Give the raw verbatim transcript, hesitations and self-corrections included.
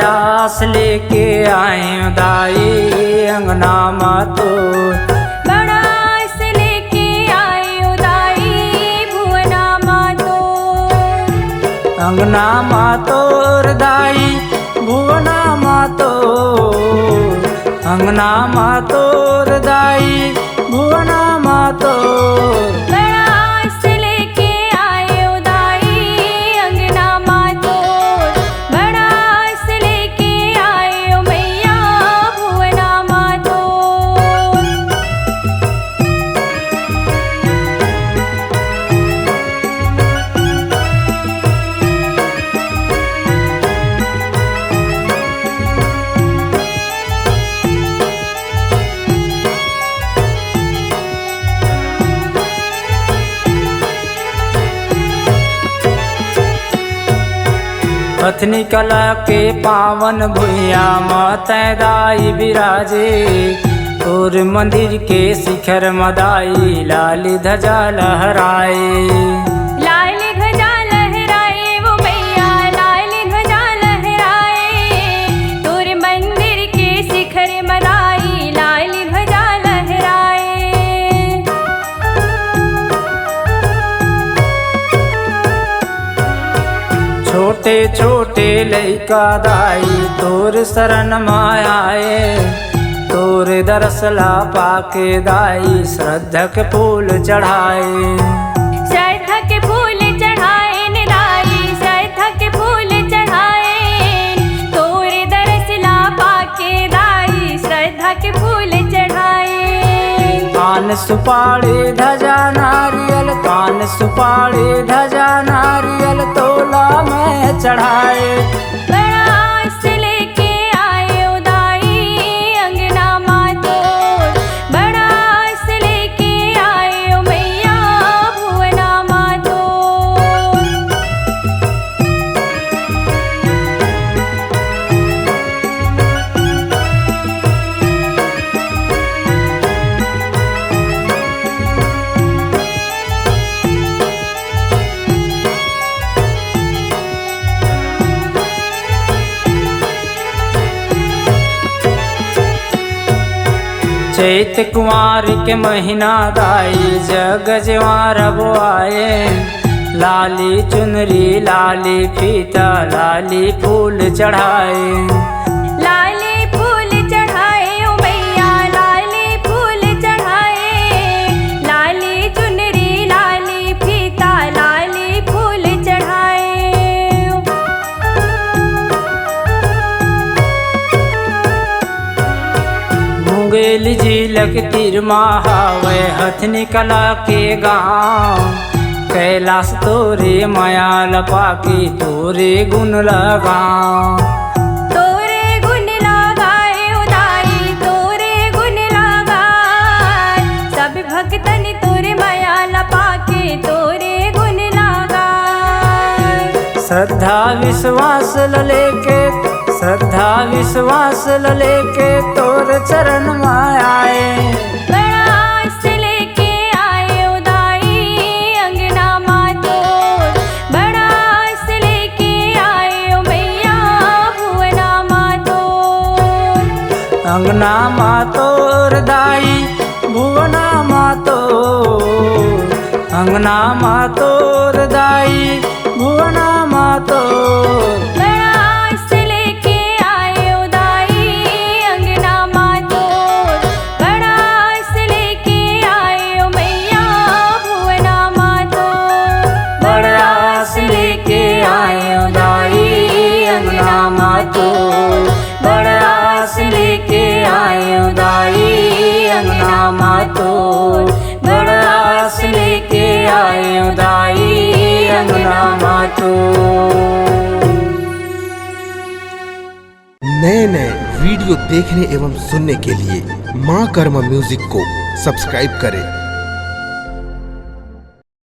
आस लेके आए दाई अंगना मा तो। बड़ा आस लेके आए ओ दाई भुवना मा तो। अंगना मा तोर दाई भुवना मा तो। अंगना मा तोर दाई भुवना मा तो। बड़ा आस लेके आए ओ दाई अंगना मा तो। बड़ा आस लेके आए ओ मैया भुवना मा तो। हथनी कला के पावन भुइयां म तैं दाई बिराजे। तोर मंदिर के शिखर म दाई लाली ध्वजा लहराए। लाली ध्वजा लहराए वो मैया, लाली ध्वजा लहराए। तोर मंदिर के शिखर म दाई लाली ध्वजा लहराए। छोटे छोटे लइका दाई तोर शरण म आए। तोर दरस ला पाके दाई श्रद्धा के फूल चढ़ाए। श्रद्धा के फूल चढ़ाए ने दाई, श्रद्धा के फूल चढ़ाए। तोर दरस ला पाके दाई श्रद्धा के फूल चढ़ाए। पान सुपारी ध्वजा नारियल, पान सुपारी ध्वजा नारियल तोला मैं चढ़ाए। बड़ा आस लेके आए ओ दाई अंगना मा तो। बड़ा आस लेके आए ओ मैया भुवना मा तो। चैत कुंवार के महीना दाई जग जवार बोआए। लाली चुनरी लाली फीता लाली फूल चढ़ाए। लाली फूल चढ़ाए ओ मैया, लाली फूल चढ़ाए। लाली चुनरी लाली फीता लाली फूल चढ़ाए। मुंगेली झील के तीर मा हावय हथनी कला के गांव। कैलाश तोरे मया ल पाके तोरे गुण लगांव। तोरे गुण लगाए ओ दाई, तोरे गुण लगाए। सब भक्तन तोरे मया ल पाके तोरे गुण लगाए। श्रद्धा विश्वास ल लेके, श्रद्धा विश्वास ल लेके तोर चरण म आए। बड़ा आस लेके आए ओ दाई अंगना मा तोर। बड़ा आस लेके आए ओ मैया भुवना मा तोर। अंगना मा तोर दाई भुवना मा तोर। अंगना मा तोर दाई भुवना मा तोर। बड़ा आस लेके आए ओ दाई अंगना मा तोर। बड़ा आस लेके आए ओ मैया भुवना मा तोर। बड़ा आस लेके आए ओ दाई अंगना मा तोर। बड़ा आस लेके आए ओ दाई अंगना मा तोर। बड़ा आस लेके आए ओ दाई अंगना मा तोर। नए नए वीडियो देखने एवं सुनने के लिए माँ कर्मा म्यूजिक को सब्सक्राइब करें।